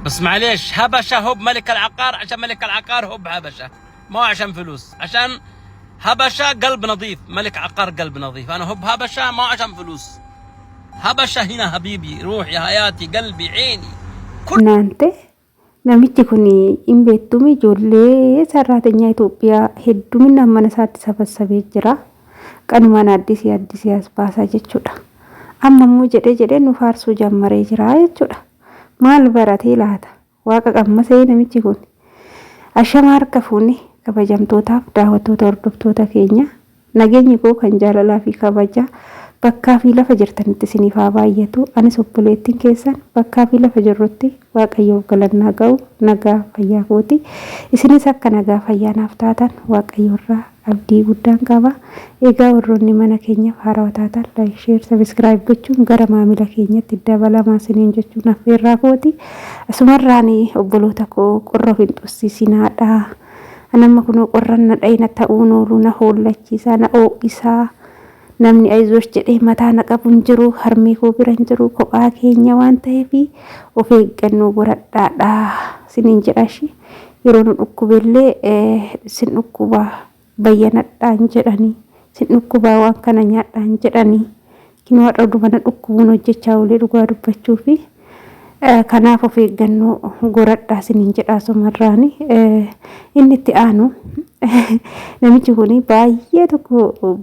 بس معليش، هبشه هو بملك العقار عشان ملك العقار هو بهبشه، ما هو عشان فلوس، عشان هبشه قلب نظيف، ملك عقار قلب نظيف. انا هو بهبشه ما هو عشان فلوس. هبشه هنا حبيبي، روحي، حياتي، قلبي، عيني، كل እናንተ namichi kun hin beektuumi ijoollee sarraatenyaa Itoophiyaa hedduminaan mana isaatti sabassabee jira. Qanumaan addisii addisii as baasaa jechuudha. Amma immoo jedhee jedhee nu faarsuu jammaree jira jechuudha. Maal baratee laata? Waaqa qammasee namichi kun. Ashama harka fuuni kabajamtootaaf daawwattoota hordoftoota keenya, nageenyi koo kan jaalalaa fi kabajaa bakkaa fi lafa jirtanitti isiniif haa baay'atu. Anis obboleettiin keessan bakkaa fi lafa jirrutti Waaqayyoof galannaa ga'u nagaa fayyaa kooti. Isinis akka nagaa fayyaa naaf taatan Waaqayyo irraa abdii guddaan qaba. Egaa warroonni mana keenyaaf haarawaa taatan like, share, subscribe gochuun gara maamila keenyatti dabalamaa isiniin jechuun affeerraa kooti. Asumarraan obboloota koo, qorra of hin xussisinaadha. Anamma kunoo qorran na dhayina ta'uun oolu, na hoollachiisaa, na oo'isaa. Namni ayizoosh jedhee mataa na qabu hin jiru, harmee koo bira hin jiru, kophaa keenya waan ta'eef of eeggannoo godhadhaadha isiniin jedhashi. Yeroo nu dhukkubellee sin dhukkubaa bayyanadhaan jedhanii, sin dhukkubaa waan kana nyaadhaan jedhanii, kinoo har'a oduma na dhukkubuun hojjechaa oolee dhugaa dubbachuu fi kanaaf of eeggannoo godhadhaa isiniin jedha. Asumarraani inni itti aanu namichi kun baay'ee tokko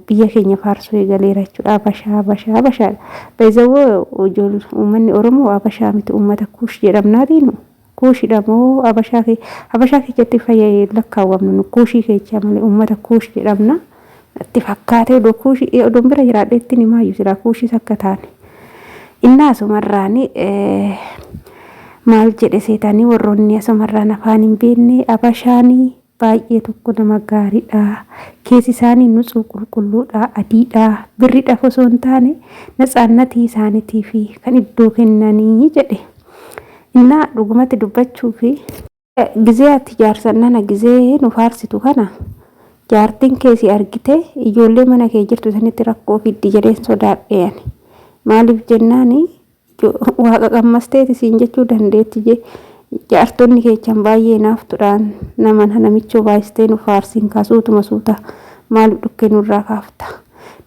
biyya keenya faarsuu eegaleera jechuudha. Abashaa, Abashaa, Abashaadha. Beezawoo uummanni Oromoo Abashaa miti, uummata Kuush jedhamnaatiinu. Kuushidha moo Abashaa? Abashaa keessatti fayyadee lakkaawwamnu nu Kuushii keessa malee uummata Kuush jedhamna. Itti fakkaatee odoo Kuushii odoon bira jiraadheetti ni maayyuu silaa Kuushiis akka taane. Inni asumarraani maal jedhe seetanii, warroonni asumarraan afaan hin beekne, Abashaanii baay'ee tokko nama gaariidha. Keessi isaanii nutsuu qulqulluudha, adiidha. Birriidhaaf osoo hin taane natsaannatii isaaniitii fi kan iddoo kennanii jedhe. Innaa dhugumatti dubbachuu fi gizee ati jaarsannana gizee nu faarsitu kana jaartiin kee si argite ijoollee mana kee jirtu sanitti rakkoo fiddi jedheen sodaadhe ani. Maaliif jennaani, waaqa qammasteeti siin jechuu dandeetti je jaartonni keechan baay'ee naaftudhaan nama namichoo baay'istee nu faarsiin kaasuutuma suuta maaliif dhukkee nurraa kaafta.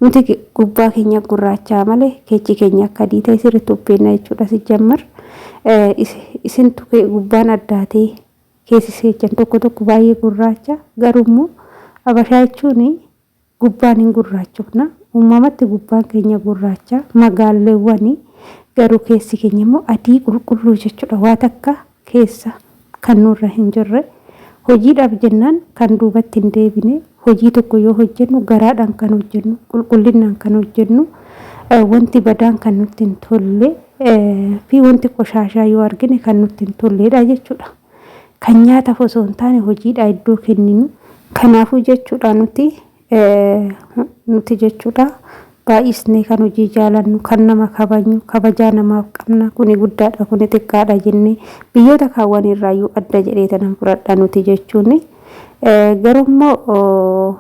Nuti gubbaa keenya gurraachaa malee keechi keenya akka adii ta'e sirriitti hubbeenna jechuudha. Si jammar isintu gubbaan addaatee keessi seechan tokko tokko baay'ee gurraacha, garuu immoo Abashaa jechuun gubbaan hin gurraachofna. Uumamatti gubbaan keenya gurraacha magaalleewwan, garuu keessi keenya immoo adii qulqulluu jechuudha. Waa takka keessa kan nurra hin jirre, hojiidhaaf jennaan kan duubatti hin deebine, hojii tokko yoo hojjennu garaadhaan kan hojjennu, qulqullinaan kan hojjennu, wanti badaan kan nutti hin tolle fi wanti qoshaashaa yoo argine kan nutti hin tolledha jechuudha. Kan nyaataaf osoo hin taane hojiidhaa iddoo kenninu. Kanaafuu jechuudha nuti jechuudha baay'isnee kan hojii jaalannu, kan nama kabajnu, kabajaa namaaf qabna, kuni guddaadha, kuni xiqqaadha jennee biyyoota kaawwan irraayyuu adda jedhee tanan fudhadha nuti jechuun. Garuu immoo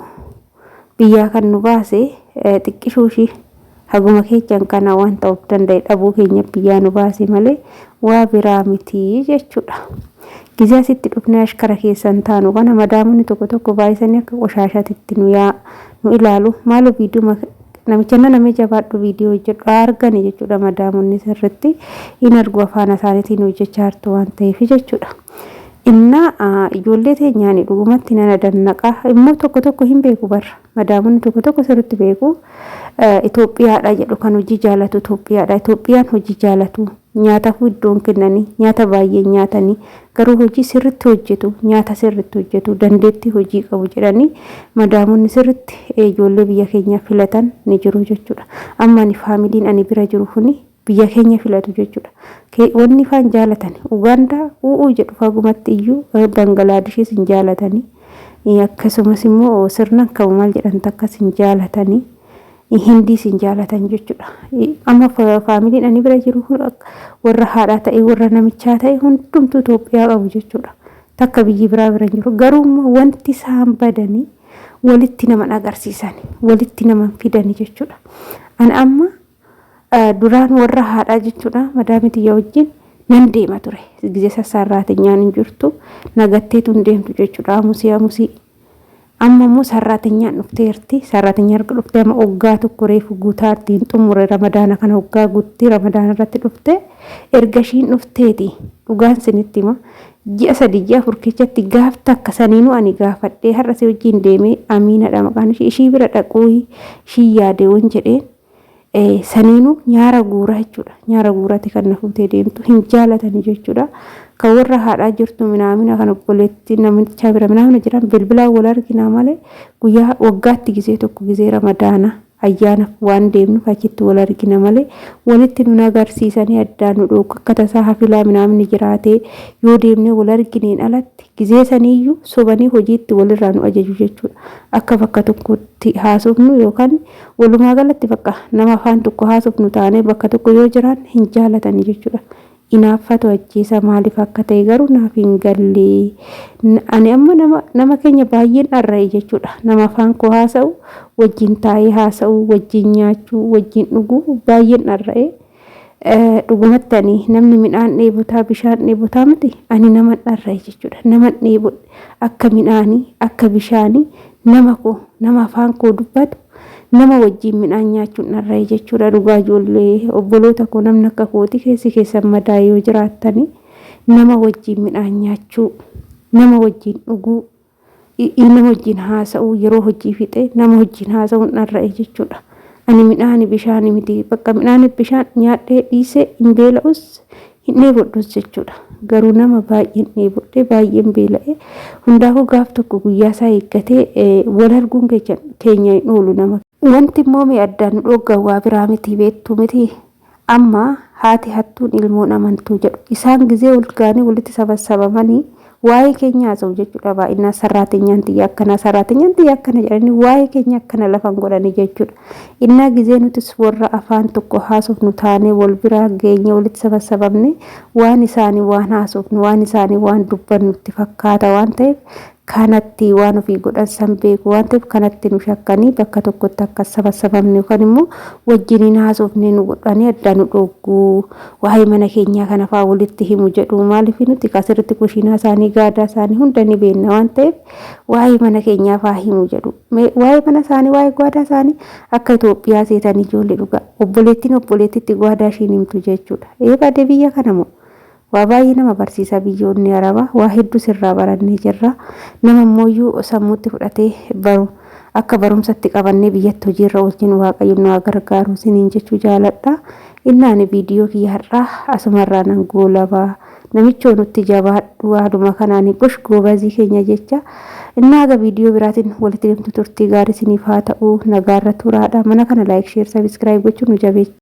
biyyaa kan nu baase xiqqishuu ishii haguma keechan kana waan ta'uuf danda'e dhabuu keenya biyyaa nu baase malee waa biraa miti jechuudha. Gizee asitti dhufnee ashkara keessan taanu kana madaamonni tokko tokko baay'isanii akka qoshaashaatitti nu yaa nu ilaalu. Maaloo viidiyoo namicha nana mee jabaadhu, viidiyoo hojjedhu argani jechuudha. Madaamonni sirriitti hin argu, afaan isaaniitiin hojjechaa jirtu waan ta'eef jechuudha. Innaa ijoollee teenyaani dhugumatti nana dannaqa immoo tokko tokko hin beeku barra. Madaamonni tokko tokko sirriitti beeku. Itoophiyaadha jedhu, kan hojii jaalatu Itoophiyaadha. Itoophiyaan hojii jaalatu, nyaataafuu iddoon kennanii, nyaata baay'ee nyaatanii, garuu hojii sirriitti hojjetu, nyaata sirriitti hojjetu, dandeettii hojii qabu jedhanii madaamonni sirriitti ijoollee biyya keenyaa filatan ni jiru jechuudha. Amma ani faamiliin ani bira jiru kuni biyya keenya filatu jechuudha. Wanni isaan jaalatan Ugaandaa u'uu jedhu fagumatti iyyuu, Bangalaadishis hin jaalatanii, akkasumas immoo sirna qabu maal jedhan takkas hin jaalatanii, Hindiis hin jaalatan jechuudha. Amma faamiliin ani bira jiru warra haadhaa ta'e, warra namichaa ta'e, hundumtuu Itoophiyaa qabu jechuudha. Takka biyyi biraa bira hin jiru. Garuu immoo wanti isaan badanii walitti nama agarsiisan, walitti nama fidani jechuudha. Ani amma duraan warra haadhaa jechuudha madaamii tiyya wajjin Nan deema ture. Gizee sassarraatinyaan hin jirtu nagatteetu hin deemtu jechuudha. Amusii amusii. Amma immoo sarraatinyaan dhufteerti. Sarraatinyaan erga dhuftee amma waggaa tokko reefu guutaarti hin xumure ramadaana kana waggaa guutti ramadaana irratti dhufte. Erga ishiin dhufteeti dhugaan sinitti hima. Ji'a 3 ji'a 4 keessatti gaaf takka saniinuu ani gaafadhee har'a si wajjin deemee Amiinadha maqaan ishii ishii bira dhaquu ishii yaade wan jedheen saniinuu nyaara guuraa jechuudha. Nyaara guurati kan na fuutee deemtu hin jaalatani jechuudha. Kan warra haadhaa jirtu minaamina kan obboleetti namichaa bira minaamina jiran bilbilaan wal arginaa malee guyyaa waggaatti gizee tokko gizee ramadaana ayyaanaf waan deemnuf achitti wal argina malee walitti nun agarsiisanii addaan nu dhooggu akka tasaa hafilaa minaamni jiraatee yoo deemnee wal argineen alatti gizee saniiyyuu sobanii hojiitti walirraa nu ajaju jechuudha. Akka bakka tokkotti haasofnu yookaan walumaa galatti bakka nama afaan tokko haasofnu taanee bakka tokko yoo jiraanne hin jaalatanii jechuudha. Inaaffatu ajjeesa maaliif akka ta'e garuu naaf hin galle. Ani amma nama nama keenya baay'een dharra'e jechuudha. Nama afaan koo haasa'u wajjin taa'ee haasa'u, wajjin nyaachuu, wajjin dhuguu baay'een dharra'e. Dhugumatti ani namni midhaan dheebotaa bishaan dheebotaa miti ani naman dharra'e jechuudha. Naman dheebodhe akka midhaanii akka bishaanii nama koo nama afaan koo dubbatu Nama wajjiin midhaan nyaachuun dharra'e jechuudha dhugaa ijoollee obboloota koo namni akka kooti keessi keessan madaa'e yoo jiraattani nama wajjiin midhaan nyaachuu nama wajjiin dhuguu nama wajjiin haasa'uu yeroo hojii fixe nama wajjiin haasa'uun dharra'e jechuudha. Ani midhaani bishaani miti bakka midhaani bishaan nyaadhee dhiisee hin beela'us hin dheebodhus jechuudha. Garuu nama baay'een dheebodhe baay'een beela'e hundaafuu gaaf tokko guyyaa isaa eeggatee wal arguun keenya hin oolu nama. Wanti immoo mee addaan nu dhooggan waa biraa miti beektu miti amma haati hattuun ilmoon amantuu jedhu isaan gizee wal ga'anii walitti sabassabamanii waa'ee keenya haasa'u jechuudha baay'inaan sarraatinyaan tiyya akkanaa sarraatinyaan tiyya akkana jedhanii waa'ee keenya akkana lafan godhanii jechuudha. Innaa gizee nutis warra afaan tokko haasofnu taanee wal bira geenye walitti sabassabamne waan isaanii waan haasofnu waan isaanii waan dubbannu itti fakkaata waan ta'eef kanatti waan ofii godhan san beeku waan ta'eef kanatti nu shakkanii bakka tokkotti akka sabassabamne yookaan immoo wajjiniin haasofne nu godhanii addaan nu dhooggu waa'ee mana keenyaa kana fa'aa walitti himu jedhu maaliif nuti kasirritti kushiinaa isaanii gaadaa isaanii hunda ni beekna waan ta'eef waa'ee mana keenyaa fa'aa himu jedhu waa'ee mana isaanii waa'ee gwaadaa isaanii akka Itoophiyaa seetan ijoollee dhugaa obboleettiin obboleettitti gwaadaa ishiin himtu jechuudha ee badee biyya kana moo waa baay'ee nama barsiisa biyyoonni arabaa waa hedduu sirraa barannee jirra nama immooyyuu sammuutti fudhatee baru akka barumsatti qabannee biyyatti hojiirra oolchinu waaqayyo nu haa gargaaru isiniin jechuu jaaladha innaani viidiyoo kiyya har'aa asumarraa nan goolaba Namichoo nutti jabaadhu haaluma kanaan gosh goobazii keenya jecha innaa haga viidiyoo biraatiin walitti deemtu turtii gaarii isiniif haa ta'u nagaarra turaadha mana kana like share subscribe gochuun nu jabeessa.